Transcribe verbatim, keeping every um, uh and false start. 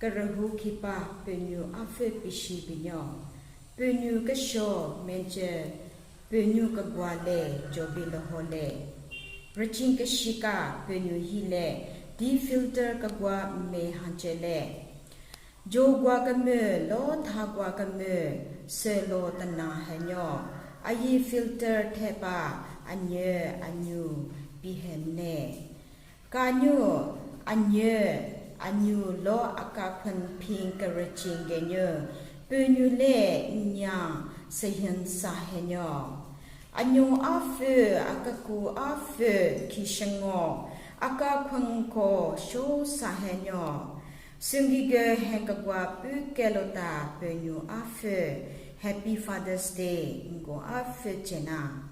Kerehou khipa pünyu afü pishi binyo. Pünyu kesho menche pünyu kegwa le jobi leho le. Rüching keshika pünyu hi le defilter kegwa me hanche le. Jogwa kemü lo thagwa kemü selo tena henyo, ayi filter theba anyü anyu pihen ne. Kanyu anyü anyu lo akakhun phin kerüching genyü pünyu le nya sehin sa henyo. Anyu afü, akaku afü kishengo, akakhun ko sho sa henyo. Sungige hen kegwa pu kelota pünyu afü, Happy Father's Day nko afü chena.